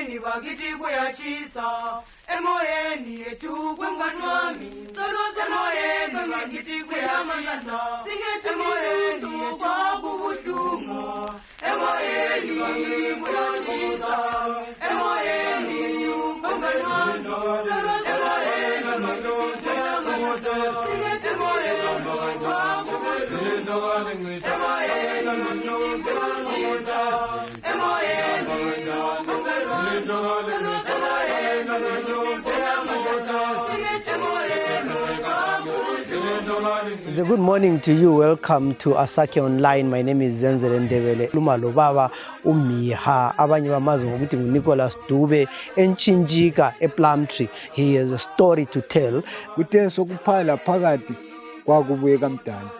emoyeni bakithi kuyatshisa emoyeni yethu kwemkanwami soloze emoyeni bakithi kuyatshisa singethi emoyeni yethu kwakubuhlungu emoyeni bakithi kuyatshisa emoyeni yethu kwemkanwami soloze emoyeni bakithi kuyatshisa singethi emoyeni kwakubuhlungu It's a good morning to you. Welcome to Asake Online. My name is Zenzele Ndebele. Lumalo baba umiha abanye bamazi ngokuthi nguNicholas Dube enchinjika ePlumtree. He has a story to tell. Kuthe sokuphala phakathi kwakubuye kaMdala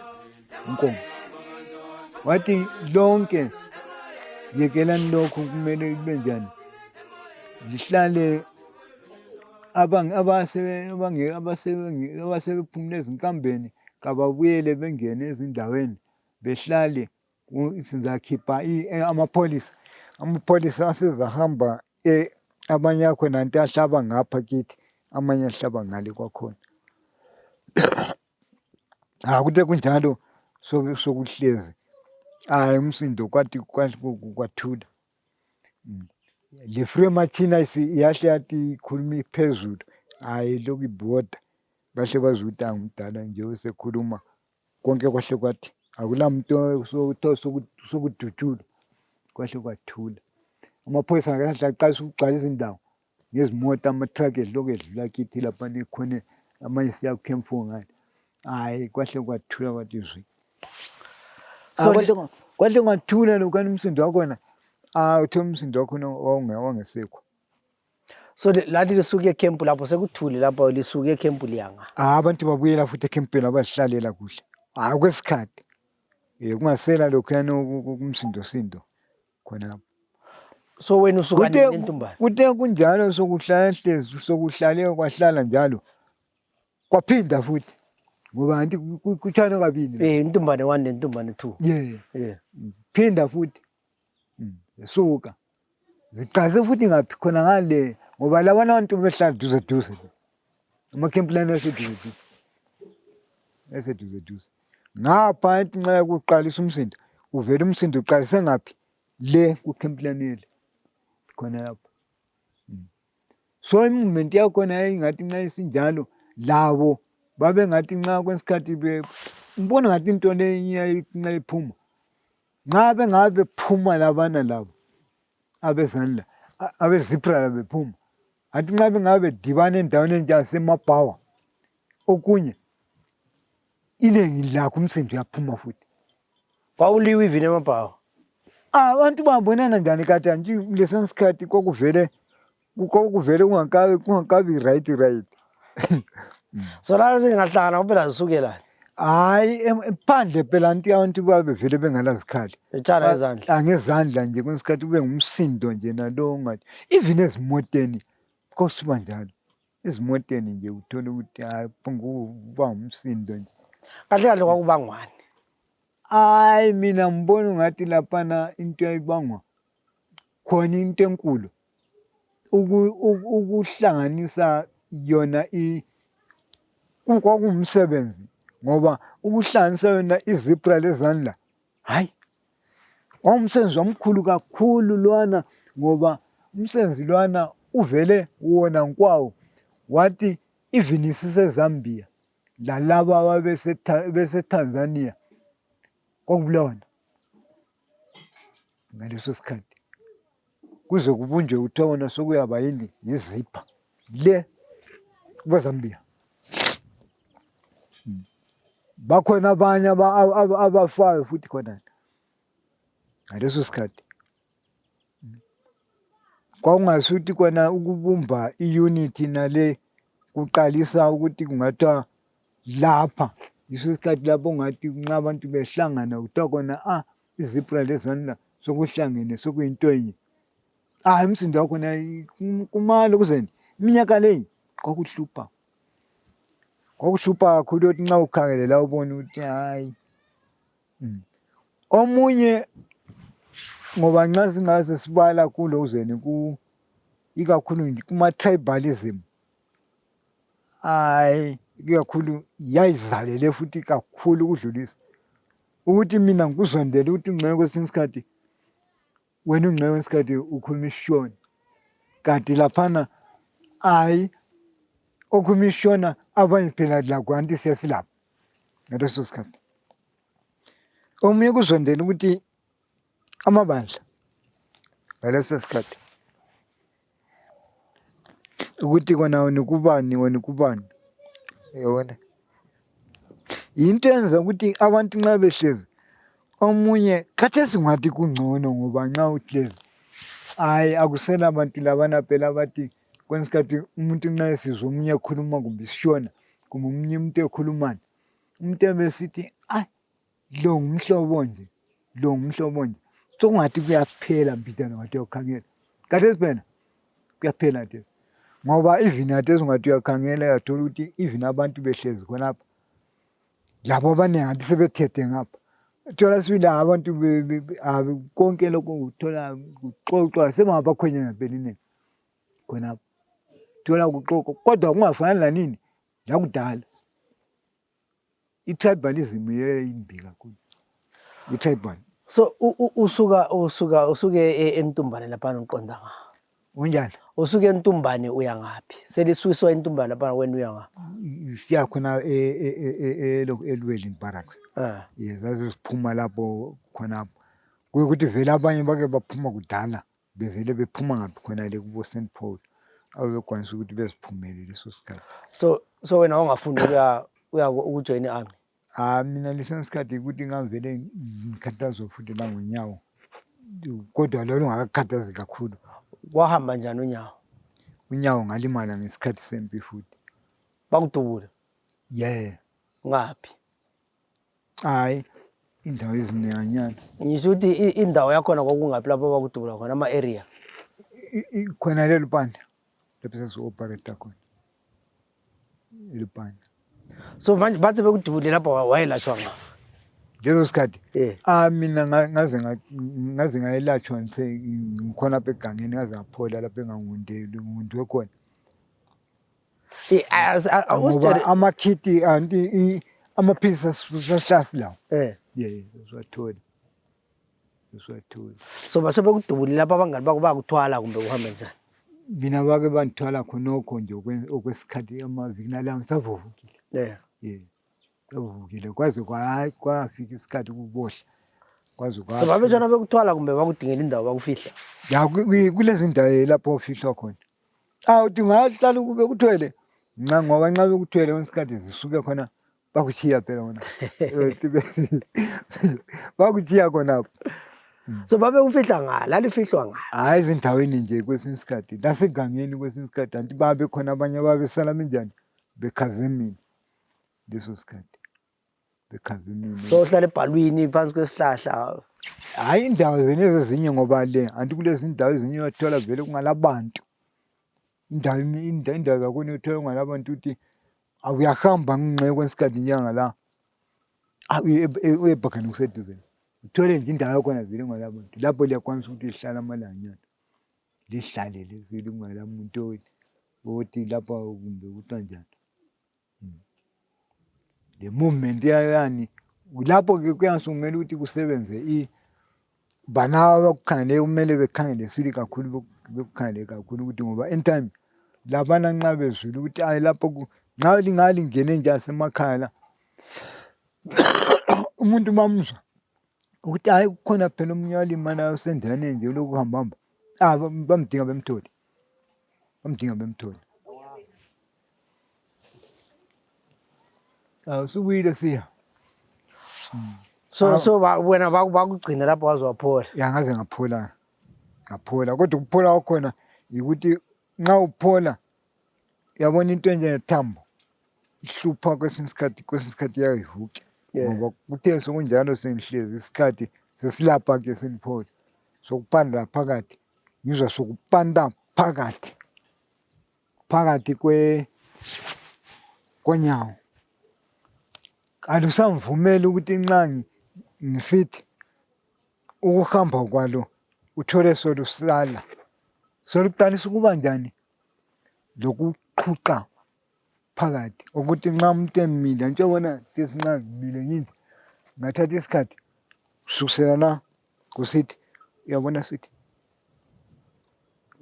uNkomo. Wathi lonke yekelani lokho kumele kube njani. Lihlale abasebephumule ezinkambeni kababuyele bengene ezindaweni behlale sizakhipha amapholisa asezahamba abanye akho nanti ahlaba ngapha kithi amanye ahlaba ngale kwakhona. Kuthe kunjalo sokuhlezi umsindo kwathi kwathula. Le frame machine yahle yathi ikhuluma phezulu lokhu ibhoda bahle bazuthi angumdala nje usekhuluma konke kwahle kwathi akulamuntu sokudutshula kwahle kwathula. Amaphoyisa akahle aqalisa ukugcwalisa indawo ngezimota ama-truck edloko edlula kithi lapha nekhona amanye siya kuKemfu ngale kwahle kwathula kwathi zwi. Kwahle kwathula lokho umsindo wakhona uthe umsindo wakhona wangesekho. So lathi lisuke eCamp lapho sekuthule lapho lisuke eCamp liyanga. Abantu babuyela futhi eCampini abazihlalela kuhle. Kwesikhathi. Kungasela lokho yana umsindo khona. So wena usuka nentumbane. Kuthe kunjalo sokuhlala hlezi sokuhlale kwahlala njalo. Kwaphinda futhi. Ngoba anti kuthana kabili. Intumbane 1 nentumbane 2. Yeah. Phinda futhi. Suka. Ziqase futhi ngaphi khona ngale ngoba labana abantu behlala duze. Amakhempu lana eseduze. Ngapha ethi nxa kuqalisa umsindo, uvela umsindo uqalise ngaphi? Le kukhempu lanele. Khona lapho. So imovement yakhona ingathi nxa isinjalo labo babe ngathi nxa kwesikhathi ngibona ngathi into le nxa iphuma. Nxa bengabe phuma labana labo abezandla abezipra bephuma athi nxa bengabe dibana endaweni enjasemabhawa okunye iningi lakho umsindo yaphuma futhi Kwawuliwe even emabhawa. Abantu babonana njani kade nje leso sikhathi kokuvele kungakabi right. So la singahlangana phela zisukela. Phandle phela abantu babevele bengalazikhali. Echana ezandla. Ngezandla nje kwesikhathi ube ngumsindo nje nalo ngathi even ezimoteni kosiba njalo. Ezimoteni nje uthola ukuthi kuba ngumsindo nje. Kahle kwakubangwani. Mina ngibona ngathi laphana into ayibangwa khona into enkulu. Ukuhlanganisa yona kwakuwumsebenzi ngoba ukuhlanganisa yona izipra lezandla umsebenzi omkhulu kakhulu lwana ngoba umsebenzi lwana uvele wona nkwawo wathi even isiseZambia lalabo ababeseTanzania kwakubulona ngaleso sikhathi kuze kubunjwe uthona sokuyaba yini yizipha le kwaZambia. Bakhona abanye abafayo futhi khona ngaleso sikhathi. Kwakungasuthi kona ukubumba iunity nale kuqalisa ukuthi kungathiwa lapha isikhathi lapho ngathi nxa abantu behlangana kuthiwa khona izipra lezandla sokuhlangene sokuyinto enye. Umsindo wakhona kumalo kuzeni iminyaka leyi kwakuhlupha kakhulu ukuthi nxa ukhangele la ubone ukuthi omunye ngoba nxa singaze sibala kulo uzeni ikakhulu nje kuma-tribalism hayi ikakhulu yayizalele futhi kakhulu ukudlulisa ukuthi mina ngikuzondele ukuthi ungceke kwesinye isikhathi wena ungceke kwesinye isikhathi ukhuluma isishona kanti laphana hayi okhuluma isishona abanye phela lakwanti siyasilapha ngaleso sikhathi. Omunye kuzondela ukuthi amabandla ngaleso sikhathi ukuthi kona wena kubani yabona into yenza ukuthi abantu nxa behlezi omunye khathesi ngathi kungcono ngoba nxa uhlezi hayi akusela abantu labana phela abathi kwesinye isikhathi umuntu nxa esizwa omunye ekhuluma kumbe isishona kumbe omunye umuntu ekhulumani umuntu ebesithi ayi lo ngumhlobo nje sokungathi kuyaphela mpithana ngathi uyakhangela khathesi phela kuyaphela nje ngoba even khathesi ungathi uyakhangela uyathola ukuthi even abantu behlezi khonapha labo abaningi ngathi sebethethe ngapha thola sibili abantu konke lokho uthola kuxoxwa sebengabakhwenyana phela inini khonapha thola kuxoxwa kodwa kungafani lanini lakudala. I-tribalism yayimbi kakhulu i-tribal. So usuke eNtumbane lapha uqonda nga Unjani? usuke eNtumbane uya ngaphi selisuiswa eNtumbane lapha wena uya ngaphi siya khona eLwelini Barracks yes sasiphuma lapho khonapho kuyukuthi vele abanye bake baphuma kudala bevele bephuma ngaphi khona le kubo St Paul abekwanisa ukuthi beziphumele leso sikhathi. So wena ungafuni uya ukujoin i-army? Mina leso sikhathi ukuthi ngavele ngikhathazwe futhi la ngonyawo kodwa lolo ngakakhathazi kakhulu. Wahamba njani unyawo? Unyawo ngalimala ngesikhathi sempi futhi. Bakudubula? Yeah. Ngaphi? Hayi indawo ezinenganyana. Ngisho ukuthi indawo yakhona kwakungaphi lapho bakudubula khona ama-area? Khona lelo panda lapho sesi-operate khona elipanda. So manje bathi bekudubule lapho wayelashwa ngaphi leso sikhathi? Mina ngaze ngayelatshwa ngikhona apha egangeni ngaze ngaphola lapho ngingundwe khona. Ngoba amakhithi anti amaphilisi asihlasi lawo. Siwathola. So base bekudubule lapho abangani bakho bakuthwala kumbe uhambe njani? Mina bake bangithwala khonokho nje okwesikhathi amaviki nalanga savuvukile. Savuvukile kwaze kwafika isikhathi kuboshla kwaze so babejana bekuthwala kumbe bakudingela indawo bakufihla? Ya kulezi ndawo lapho ofihlwa khona. Uthi ungahlala kube kuthwele nca ngoba nxa bekuthwele kwesikhathi zisuke khona bakuthiya phela wona. Bakuthiya khona. So babe ufihla ngala lalifihlwa ngala? Hayi izindaweni nje kwesinye isikhathi lasegangeni kwesinye isikhathi anti babe khona abanye babesala minjani bekhave mina leso sikhathi bekhave mina. So uhlala ebhalwini phansi kwesihlahla? Hayi indawo zenezo ezinye ngoba le anti kulezi indawo ezinye uyathola vele kungalabantu indawo zakhona uthola kungalabantu uthi awuyahamba ngingxe kwesikhathi nyanga la uyebhakani kuseduze uthole nje indawo yakhona vele ngalabantu lapho liyakwanisa ukuthi lihlala amalanyana lihlale lezile kungalamuntu othi lapha kumbe kuthiwa njani. Le movement yani lapho ke kuyansumela ukuthi kusebenze banawa bakukhangele kumele bekhangele sili kakhulu bekukhangele kakhulu ukuthi ngoba anytime labana nxa bezwile ukuthi hayi lapho nxa lingalingene nje asemakhaya la umuntu mamuzwa ukuthi hayi kukhona phela omunye walimana usendaweni nje lokuhambahamba bamdinga bemthole. Subuyile siya. So wena bakugcina lapho wazwaphola? Ngaze ngaphola kodwa ukuphola kwakhona ukuthi nxa uphola yabona into enjengethambo ihlupha kwesinye isikhathi yayivuke ngoba kuthe sokunjalo sengihlezi isikhathi sesilapha ke sengiphola sokupanda phakathi ngizwa sokupanda phakathi konyawo alusamvumela ukuthi nxa ngisithi ukuhamba kwalo uthole solusala Soluqalisa ukuba njani lokuqhuqa phakathi ukuthi nxa umuntu emile ntshobona nxa zimile ngithi ngathatha isikhathi kusukisela la kusithi uyabona sithi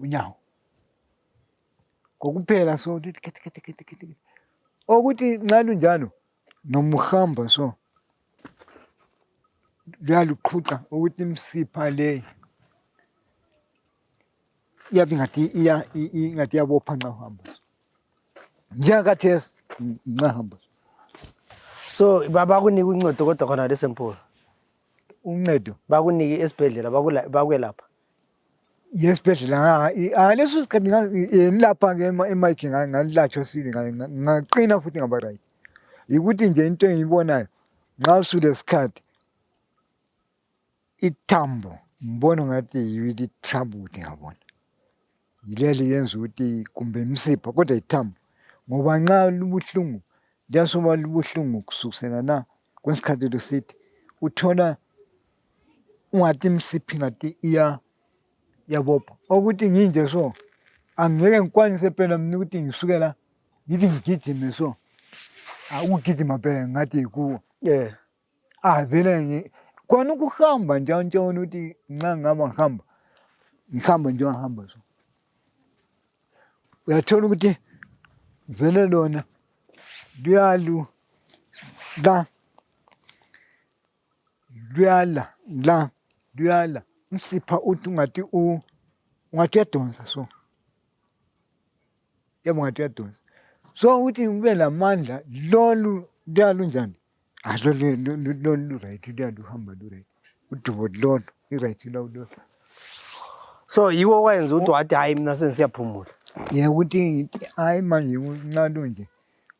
unyawo kokuphela so ukuthi nxa lunjalo noma uhamba so luyaluqhuqa ukuthi imsipha le iyabe ingathi iyabopha nxa uhamba njengakathesi nxa hamba So bakunika uncedo kodwa khona leSempolo uncedo bakunike esibhedlela bakwelapha yesibhedlela leso sikhathi ngilapha-ke emayikhi ngalilatsho sile ngaqina futhi ngaba right yikuthi nje into engiyibonayo nxa usulesikhathi ithambo ngibona ngathi yili troubled ngiyabona yileli yenza ukuthi kumbe imsipha kodwa ithambo ngoba nxa lubuhlungu liyasuba lubuhlungu kusukisela na kwesikhathi lusithi uthola ungathi imsipha ngathi iyabopha ukuthi nginje so angeke ngikwanise phela mina ukuthi ngisuke la ngithi ngigijime so ukugijima phela ngathi yikuwo vele khona ukuhamba nje ntshona ukuthi nxa ngihamba ngihambe nje ngihamba so uyathola ukuthi vele lona luyala umsipha uthi ungathi uyadonsa so yabo ngathi uyadonsa so ukuthi ube lamandla lolu luyalunjani lu-right luyaluhamba lu-right udubo lolo i-right lolo so yiwo wenza ukuthi wathi hayi mina sengisiyaphumula ukuthi ngithi hayi manje nxa lunje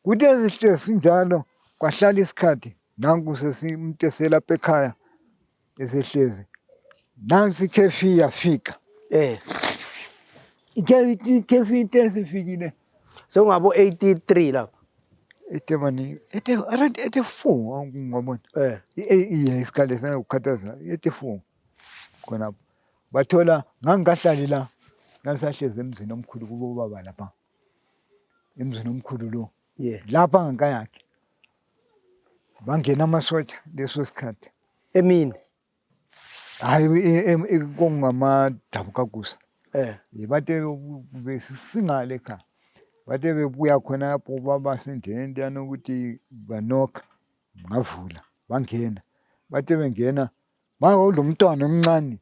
kuthi ezihle sinjalo kwahlala isikhathi nanku umuntu eselapha ekhaya esehlezi nansi ikhefi iyafika ikhefi isifikile sokungabo-83 lapha 84 ngabona isikhathi esingakukhathaza 84 khonapho bathola ngangingahlali la nganisahlezi emzini omkhulu kubo baba lapha emzini omkhulu lo lapha ngakayakhe bangena amasotsha leso sikhathi emini hayi kongamaDabu kaGusa bathe besingale ekhaya bathe bebuya khonapho babasendleleni entiyana ukuthi banokha ngavula bangena bathe bengena lo mntwana omncane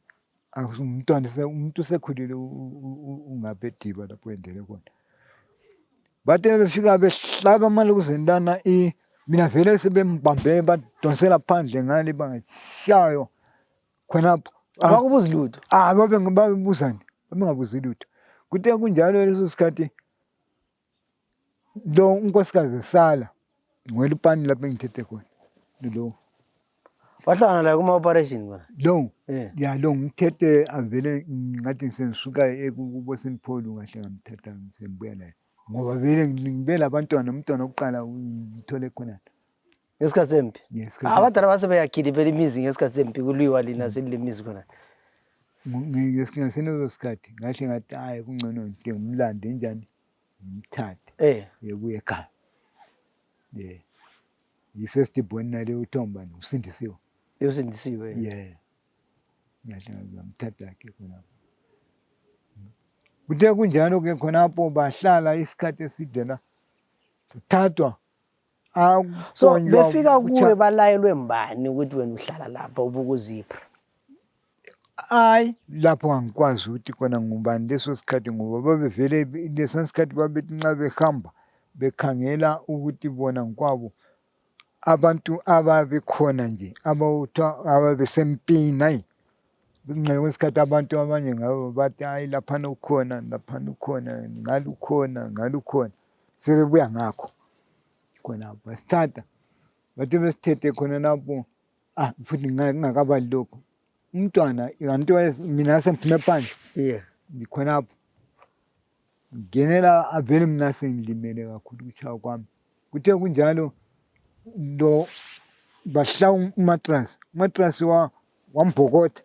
umntwana umuntu usekhulile ungapha ediba lapho endele khona bathe befika behlaba amalukuzeni lana mina vele sebembambe badonsela phandle ngale bangashayo khonapho abakubuzi lutho babebuzani babengabuzi lutho kuthe kunjalo leso sikhathi lo unkosikazi sala ngwela upani lapho engithethe khona lo wahlangana la kuma-operation kona lo ngithethe avele ngathi ngisengisuka kubo St Paul kahle ngamthetha ngisembuya layo ngoba vele ngibe labantwana umntwana wokuqala ngithole khona ngesikhathi sempi abadala basebeyakhile phela imizi ngesikhathi sempi kulwiwa lina selilemizi khona ngesingezo sikhathi ngahle ngathi hayi kungcono nje ngimlande njani ngimthathe yebuye ekhaya yi-first born nale uThombani usindisiwe ngahle ngamthatha ke khonapho kuthe kunjalo-ke khonapho bahlala isikhathi eside la thathwa so befika kuwe balayelwe mbani ukuthi wena uhlala lapha ubukuzipha hayi lapho angikwazi ukuthi khona ngubani leso sikhathi ngoba babevele lesa sikhathi babethi nxa behamba bekhangela ukuthi bona ngokwabo abantu ababekhona nje ababesempini hayi ngenxa kwesikhathi abantu abanye ngabo bathi hayi laphana ukhona ngalukhona sebebuya ngakho khonapho basithatha bathi besithethe khona lapho futhi ngingakabali lokho umntwana kanti mina sengiphume phandle khonapho ngenela avele mina sengilimele kakhulu ukutshaya kwami kuthe kunjalo lo bahlala umatrasi wambhokotha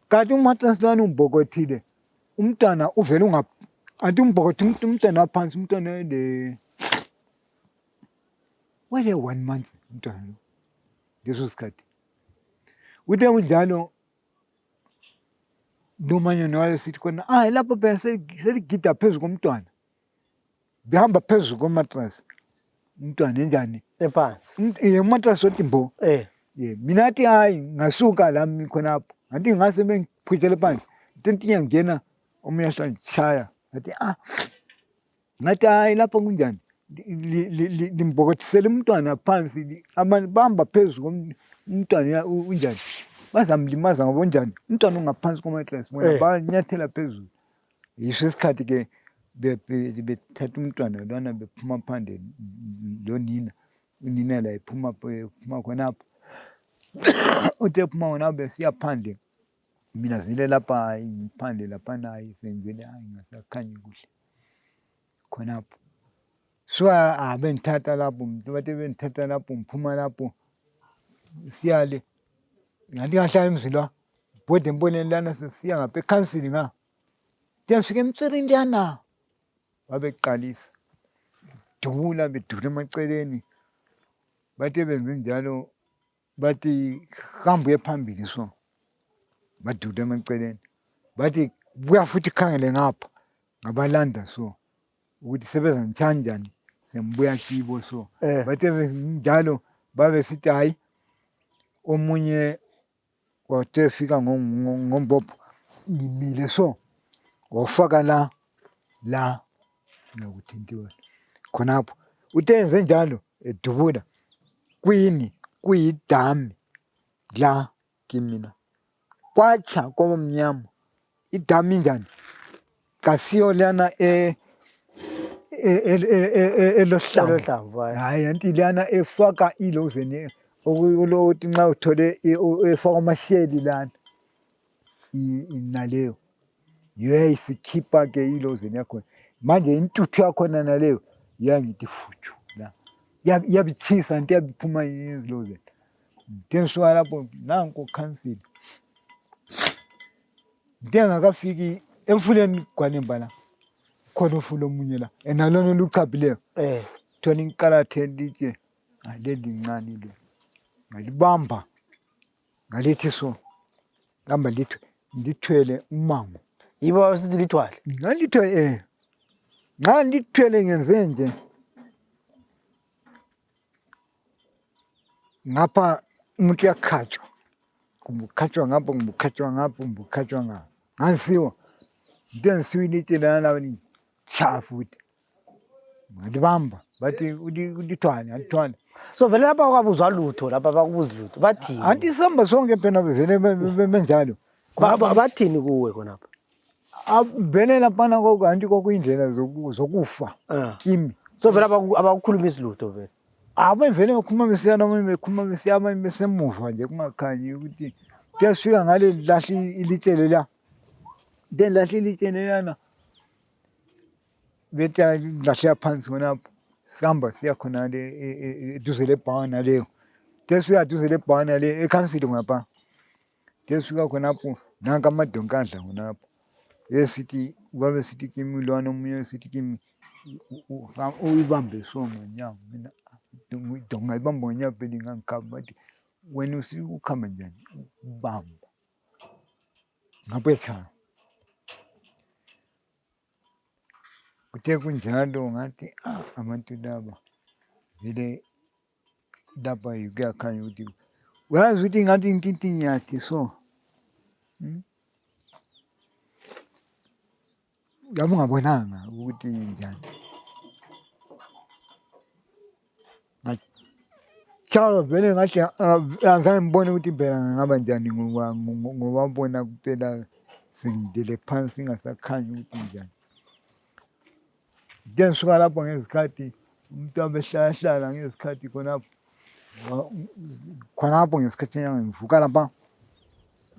kanti umatrasi lwana umbokothile umntwana uvele anti umbokothe umntwana phansi umntwana wale 1 month umntwana lo leso sikhathi uthe kunjalo nomanyana wayo sithi khona lapho phela seligida phezu komntwana behamba phezu komatrasi umntwana enjani ephansi umatrasi othi mbo mina athi hayi ngasuka lami khonapho anti ngase bengiphutshele phansi tintinya ngena omunye asangishaya athi ngathi hayi lapho kunjani limbokothisele umntwana phansi abantu bahamba phezu komntwana unjani bazamlimaza ngoba unjani umntwana ungaphansi komatrasi bona banyathela phezulu yiso isikhathi ke bethatha umntwana lwana bephuma phandle lonina unina la ephuma khonapho uthe ephuma khonapho besiya phandle mina vele lapha phandle laphana sengivele ngasakhanyi kuhle khonapho so bengithatha lapho bathi bengithatha lapho ngiphuma lapho siyale ngathi ngahlala emzini la bhode empoleni lana sesiya ngapha ekhansili nga siyafika emtsirini liyana babeqalisa dubula bedubula emaceleni bathi benze njalo bathi hamba uye phambili so badudula emaceleni bathi buya futhi khangele ngapha ngabalanda so ukuthi sebenza kanjani sembuya kibo so bathe njalo babesithi hayi omunye kwathe fika ngombopho ngimile so wafaka la ngokuthintiwe khonapho uthe enze njalo edubula kuyidami la kimina kwacha kwamnyama idami njani kasiyo lana elohlamvu hayi anti lana efaka ilozeni okulokuthi nxa uthole efaka amasheli lana naleyo yayisikhipha ke ilozeni yakhona manje intuthu yakhona naleyo yangithi fuju la yabichisa nti yabiphuma izilozeni ntensuka lapho nanko khansili ngakafiki emfuleni gwalemba la khona ufulo omunye la enalona oluchabileyo thola inkalathe litshe ngaleli ncane le ngalibamba ngalithi so hamba lithwele umango yibo sithi lithwale ngalithwele nxa lithwele ngenze nje ngapha umuntu uyakhatshwa kumbukhatshwa ngapho kumbukhatshwa ngapho ngansiwa ngisiwe ilitshe lana cha futhi ngalibamba bathi ulithwale alithwale so vele lapha kwabuzwa lutho lapha bakubuza lutho bathini anti sihamba sonke phela bevele benjalo bathini kuwe khonapha vele laphana anti kwakuyindlela zokufa kimi so vele abakukhulumisi lutho vele vele bekhuluma besiyana bekhuluma besiya abanye besemuva nje kungakhanyi ukuthi kuyasifika ngale lahla ilitshele la then lahla ilitshele lana bethi lahlela phansi khonapho sihamba siya khonale eduze lebhana leyo tesifika duze lebhana le ekhansili ngapha tesifika khonapho nanka amadonkodla khonapho esithi babesithi kimi lwana omunye esithi kimi uyibambe so ngonyawo mina idonga ibamba ngonyawo phela ingangikhaba bathi wena ukhamba njani ubamba ngaphetha kuthe kunjalo ngathi abantu laba vele lapha kuyakhanya ukuthi uyazi ukuthi ngathi intintinyathi so yabo ungabonanga ukuthi njani Chalo vele ngathi azange ngibone ukuthi phela ngaba njani ngoba bona kuphela sengidele phansi singasakhanyi ukuthi njani then suka lapho ngezikhathi umuntu abehlala ngezikhathi khonapho ngesikhathi ngivuka lapha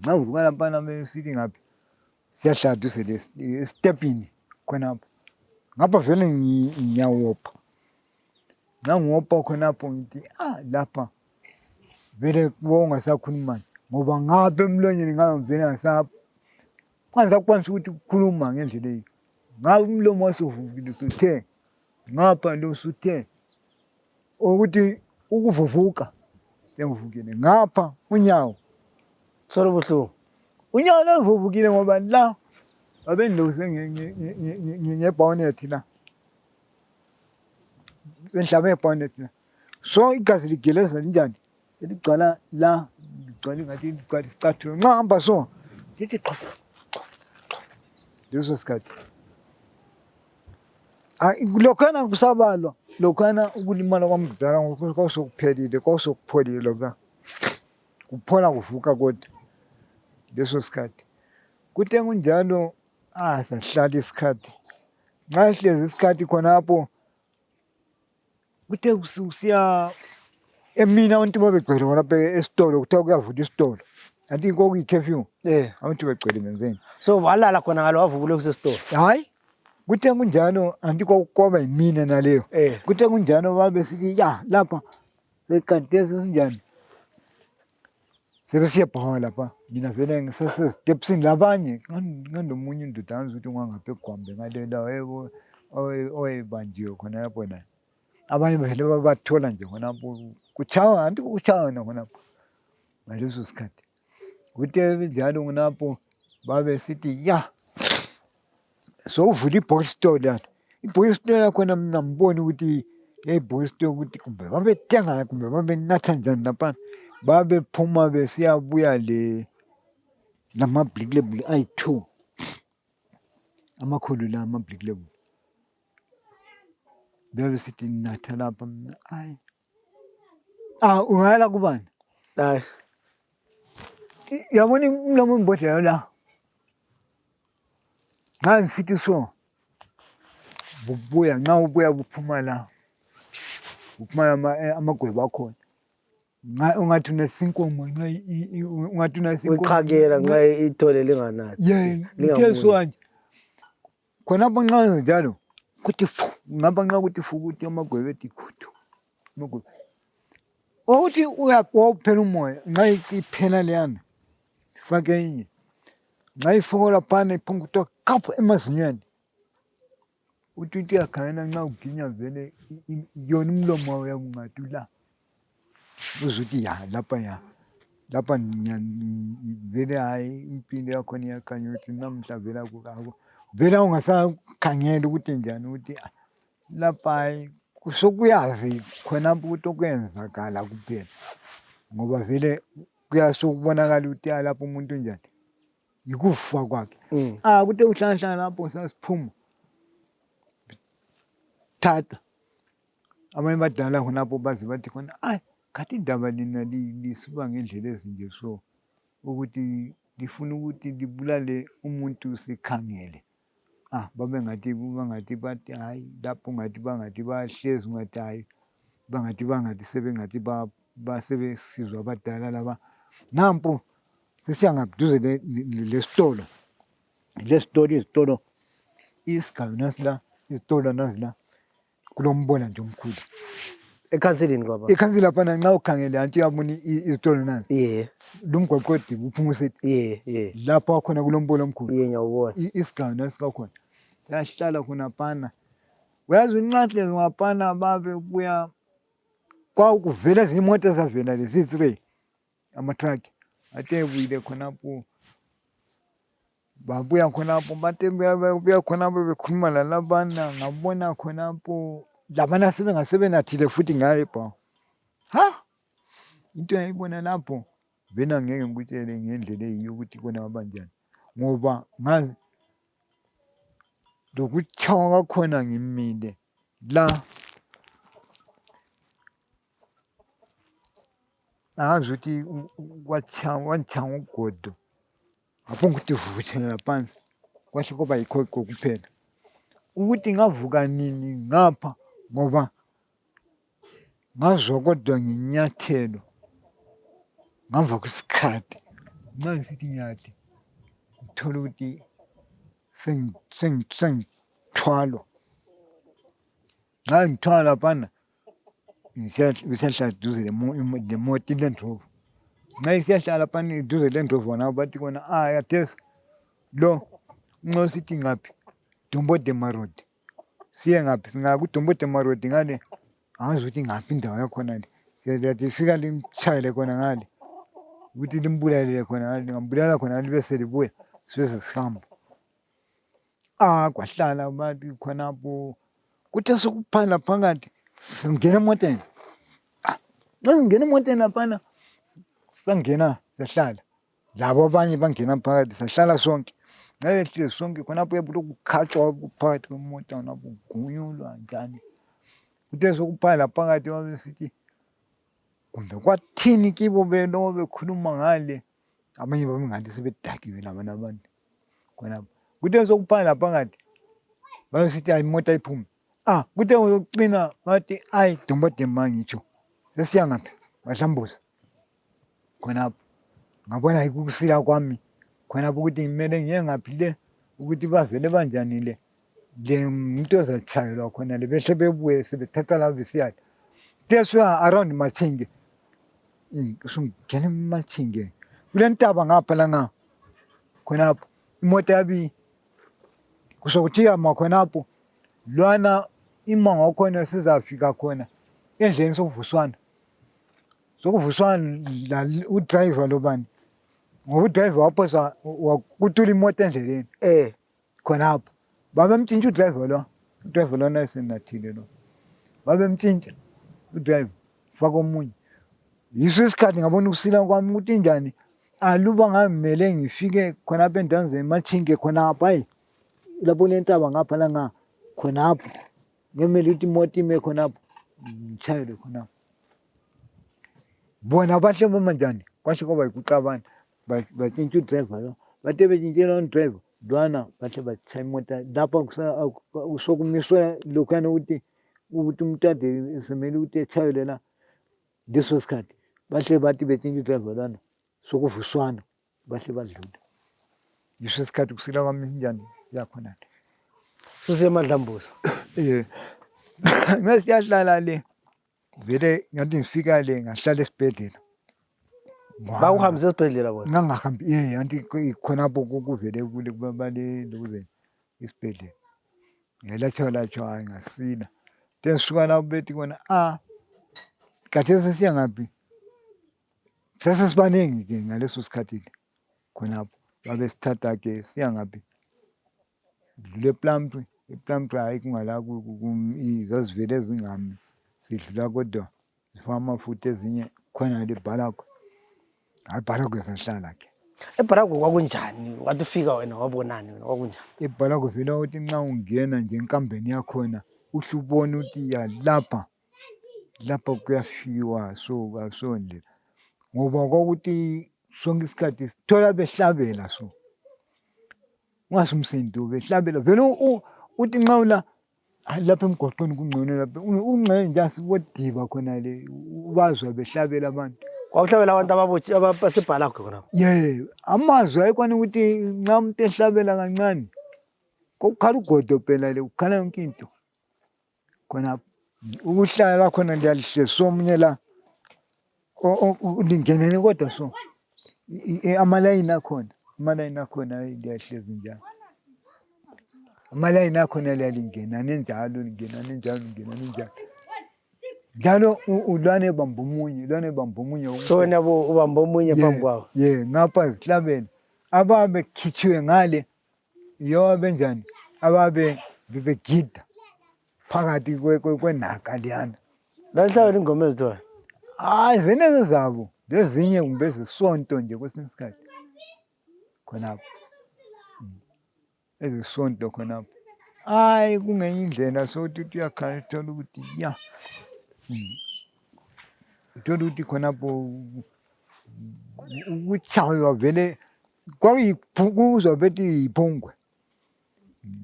ngavuka lapha nami sithi ngaphi siyahlala duze estepini khonapho ngapha vele ngiyawopha ngangiwopha khonapho ngithi lapha vele ungasakhuluma ngoba ngapha emlonyeni ngavele ungasakwanisi ukuthi ukukhuluma ngendlela eyi. Ngabe umlomo wasuvukile usuthe ngapha lo usuthe ukuthi ukuvuvuka engivukile ngapha unyawo Solo buhlungu. unyawo luvuvukile ngoba la abendlose ngebhonethi la benhlabe ngebhonethi la so igazi ligeleza linjani eligcwala la ligcwala ngathi ligcwala isicathulo nxa hamba so lithi qho leso sikhathi lokhana kusabalwa lokhana ukulimala kwamdala ngoba kwasokuphelile kwasokupholile lokha kuphola kuvuka kodwa leso sikhathi kuthe kunjalo sahlala isikhathi nxa sihlezi isikhathi khonapho kuthe usiya emina abantu babegcwele khonapho esitolo kuthiwa kuyavula isitolo anti kwakuyi-curfew abantu begcwele ngenzeni So walala khona ngalo wavukule kusesitolo. hayi kuthe kunjalo anti kwaba yimina naleyo kuthe kunjalo babesithi ya lapha kanti sinjani sebesiyabhawa lapha mina vele ngisasezitepsini labanye ngandomunye indoda angazi ukuthi ngangapha egwambe ngalela yebo owayebanjiwe khona lapho naye abanye vele babathola nje khonapho kuchawa anti kuchawa khonapho ngaleso sikhathi kuthe njalo khonapho babesithi ya sowuvula i-box store lana i-box store yakhona mina ngibona ukuthi i-box store ukuthi kumbe babethenga kumbe babenatha njani laphana babephuma besiyabuya lama-black label ayi-2 amakhulu la ama-black label bebesithi natha lapha mina hayi ungayala kubani Hayi. yabona umlomo imbodlela la ngangisithi so bubuya nxa ubuya buphuma la buphuma amagweba akhona ungathi unesinkomo ungathi Uqhakela nxa ithole linganathi. ngithe swanje khonapho nxa njalo kuthi fu ngapha nxa kuthi fu ukuthi amagweba ethi khuthu amagweba ukuthi wawuphela umoya nxa iphela leyana fake inye nxa ifokola phana iphuma kuthiwa kaphu emazinyweni uthi uyakhangela nxa uginya vele yona umlomo wawo yakungathi la uzuthi ya lapha vele hayi impilo yakhona iyakhanya ukuthi namhla vele vele ungasakhangela ukuthi njani ukuthi lapha hayi sokuyazi khonapho ukuthi okwenzakala kuphela ngoba vele kuyasokubonakala ukuthi lapho umuntu njani yikufa kwakhe kuthe uhlalahlala lapho sasiphuma thatha abanye badala khonapho baze bathi khona ayi khathi indaba lina lisuka ngendlela ezinje so ukuthi lifuna ukuthi libulale umuntu sikhangele bangathi bathi hayi lapho bangathi bahlezi ungathi hayi bangathi sebengathi basebesizwa abadala laba nampo sisiya ngaduze lesitolo izitolo isigaba nasi la izitolo nazi la kulombola nje omkhulu Ekhansilini kwaba. ikhansili laphana nxa ukhangele anti uyabona izitolo nazi lumgwaqodi uphuma usethi lapho wakhona kulombola omkhulu Ngiyawubona. isigaba nasi kakhona siyahlala khona phana uyazi unqahlezi ngaphana babebuya kwakuvela ezinye imota ezavela lezi-3 amatraki athe ebuyile khonapho babuya khonapho bathe buya khonapho bekhuluma lalabana ngabona khonapho labana sebenathile futhi ngaye bhawu into yayibona lapho vele angeke ngikutshele ngendlela eyiyo ukuthi kona kwabanjani ngoba ngazi lokuchawa kwakhona ngimile la angazi ukuthi wanchanga ugodo ngapho ukuthi vuthela phansi kwasho kwaba yikho kuphela ukuthi ngavuka nini ngapha ngoba ngazwa kodwa nginyathelo ngamva kwesikhathi nxa ngisithi nyathi ngithola ukuthi sengithwalwa nxa ngithwala laphana ngisahlala duze lemota iLand Rover nxa isiyahlala laphana duze leLand Rover nabo bathi kona yathesi lo nxa sithi ngaphi Dombodema Road siye ngaphi singaya kuDombodema Road ngale angazi ukuthi ngaphi indawo yakhona le siyathi fika limchayele khona ngale ukuthi limbulalele khona ngale ngambulala khona ngale bese libuya sibe sesihamba kwahlala bathi khonapho kuthe sokuphala phakathi singena emotweni singena emotweni laphana sangena sahlala labo abanye bangena phakathi sahlala sonke ngayehlezi sonke khonapho yabulokukhatshwa phakathi kwemota lapho kugunyulwa njani kuthe sokuphala phakathi babesithi kumbe kwathini kibo belo bekhuluma ngale abanye babengathi sebedakiwe labana abantu khonapho kuthe sokuphala phakathi babesithi hayi imota iphume kuthe ukucina bathi ayi Dombodema ngitsho sesiya ngaphi Mahlambuza khonapho ngabona ukusila kwami khonapho ukuthi ngimele ngiye ngaphi le ukuthi bavele banjani le muntu ozatshayelwa khona le behle bebuye sebethatha la besiyala teswa around Machinge sungena Machinge kule ntaba ngapha la khonapho imoto yabi kusokuthiya khonapho lwana imango wakhona sizafika khona endleleni sokuvuswana la udriver lobani ngoba udriver waphosa wakutula imoto endleleni khonapho babemtshintsha udriver lona esenathile lo babemtshintsha udriver faka omunye yiso isikhathi ngabona ukusila kwami ukuthi njani aluba ngamele ngifike khonapho endaweni zeMachinge khonapho hayi lapho lentaba ngapha la khonapho ngemele ukuthi imoto ime khonapho ngitshayele khonapho bona bahle boma njani kwasho kwaba yikucabana batshintsha udriver lo bathe betshintshela udriver lwana bahle batshaya imoto lapho sokumiswe lokhuyana ukuthi umuntu ade semele ukuthi etshayele la leso sikhathi bahle bathi betshintshwa udriver lwana sokuvuswana bahle badlula yiso isikhathi kusila kwami njani siyakhona susiye eMadlambuza ngasiyahlala le vele ngathi ngifika le ngahlala esibhedlela bakuhambisa esibhedlela bona ngangahambi anti khonapho kuvele kule kubale lokuze isibhedlela ngalatshwa hayi ngasila then suka lapho bethi kona khathesi sesiya ngaphi sesesibaningi ke ngaleso sikhathi khonapho babesithatha ke siya ngaphi dlule ePlumtree hayi kungala zazivele zingami sidlula kodwa zifaka amafutha ezinye khona le Bhalagwe hayi Bhalagwe sahlala ke eBhalagwe kwakunjani wathi ufika wena wabonani wena kwakunjani eBhalagwe vele uthi nxa ungena nje enkambeni yakhona uhle ubone ukuthi lapha kuyafiwa so ndlela ngoba kwakuthi sonke isikhathi sithola behlabela so ungasumsindo behlabela vele uthi nxa ula lapha emgwaqweni kungcono lapha ungxe nje asibodiba khona le bazwa behlabela abantu kwakuhlabela abantu abasebhalagwe khona amazwi ayekwana ukuthi nxa umuntu ehlabela kancane kokukhala ugodo phela le ukhala yonke into khona ukuhlala khona liyalihle somunye la lingenene kodwa so amalayini akhona liyahlezi njalo amalayini akhona liyalingenane njalo njalo ulwane bamba omunye so wena ubamba omunye phambi kwawo ngapha zihlabela ababe khitshiwe ngale yiyo benjani ababe bebegida phakathi kwenaka liyana lalihlabela ingoma ezithiwa hayi zeneze zabo lezinye kumbe ezesonto nje kwesinye isikhathi khonapho ezesonto khonapho hayi kungenye indlela sokuthi uyakhala uthola ukuthi uthola ukuthi khonapho ukutshaywa vele kuzwa bethi yiphungwe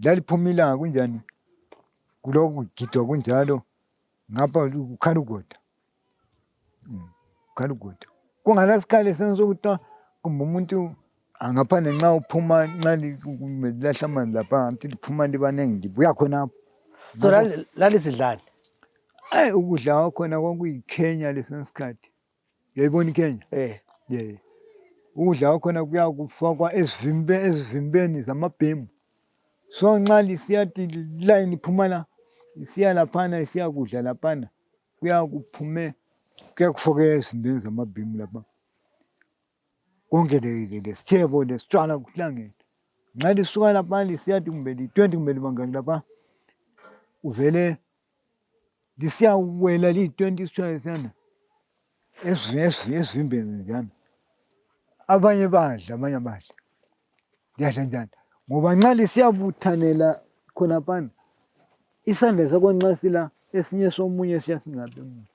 laliphuma ilanga kunjani kulokhu kugidwa kunjalo ngapha ukhala ugoda kungalasikhathi sensokuthi kumbe umuntu angaphandle nxa uphuma nxa lahla amanzi lapha anti liphuma libanengi libuya khonapho so lalisidlani ukudla kwakhona kwakuyiKenya lesinye isikhathi uyayibona iKenya ukudla kwakhona kuya kufakwa ezivimbeni zamabhemu. So nxa lisiyathi line iphuma la isiya laphana isiya kudla laphana kuya kufakwa ezivimbeni zamabhemu lapha. Konke lesitshebo lesitshwala kuhlangene. Nxa lisuka lapha lisiyathi kumbe li-20 kumbe libangani lapha uvele lisiyawela liyi-20 isitshwala lesiyana esivimbeni njalo. Abanye badla abanye abadla. Liyadla njani? Ngoba nxa lisiyabuthanela khonaphana isandla sakho nxa sila esinye somunye siya singaphi emunye.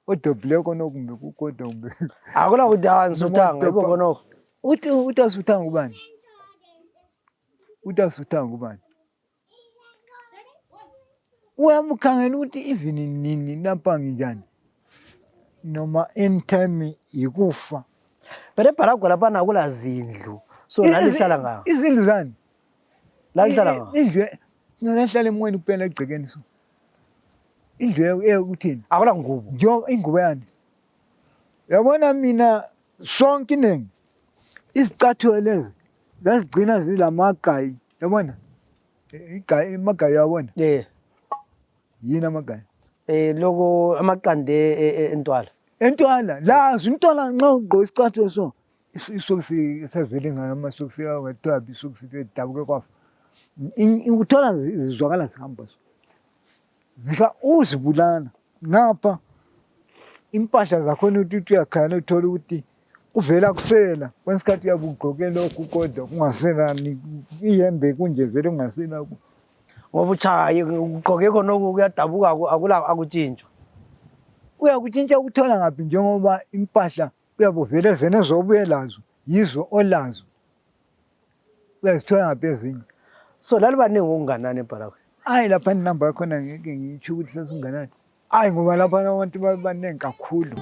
Odobhileyo khona kumbe kukodwa kumbe akula kuti awangisuthanga yikho khonokho. uthi asuthanga ubani? Uthi asuthanga ubani? Uyamukhangela ukuthi even nini lapha nginjani noma anytime yikufa. But eBaragwa laphana akula zindlu. So lalihlala ngawo. Izindlu zani? Lalihlala ngawo. Indlu ngahlala emweni kuphela egcekeni so. Indlu ukuthini? Akula ngubo. Njo ingubo yani. Yabona mina sonke inengi izicathulo lezi zasigcina zilamagayi. Yabona? Amagayi yabona? Yini amagayi? Loko amaqande entwala. Entwala lazo intwala nxa ugqoka isicathulo so isokisi esavele ngayo amasokisi awethu isokisi edabuke kwafa. Uthola zizwakala zihamba so. Zika uzibulala ngapha impahla zakhona ukuthi uyakhala uthola ukuthi kuvela kusela kwesikhathi uyabugqoke lokhu kodwa kungaselani iyembe kunje vele kungasela. Ngoba uchaye ugqoke khonoko kuyadabuka akutshintshwa. Uyakutshintsha ukuthola ngaphi njengoba impahla uyabuvele zena zobuye lazo yizo olazo. Uyazithola ngaphi ezinye. So lalibaningi okunganani eBaragwa? Hayi lapha inamba yakhona ngeke ngitsho ukuthi sesinganani. Hayi ngoba lapha abantu babanengi kakhulu.